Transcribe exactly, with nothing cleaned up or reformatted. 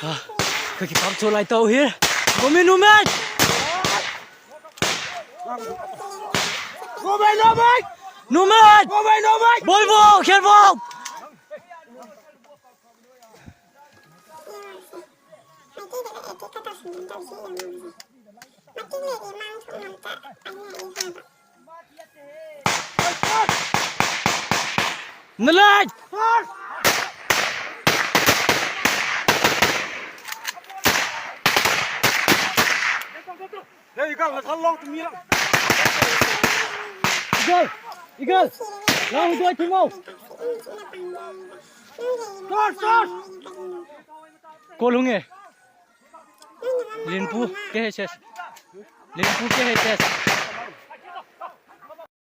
Kaki pap cholai tau here. Numei, numei. Numei, numei. Numei. Numei, numei. Bol bo, khel bo. Nalai! Hey, Igal, na thal long tu mi lang. Igal! Igal! Lang dua tu mau. Tos, tos! Kol hung e. Linpu K H S. Linpu K H S.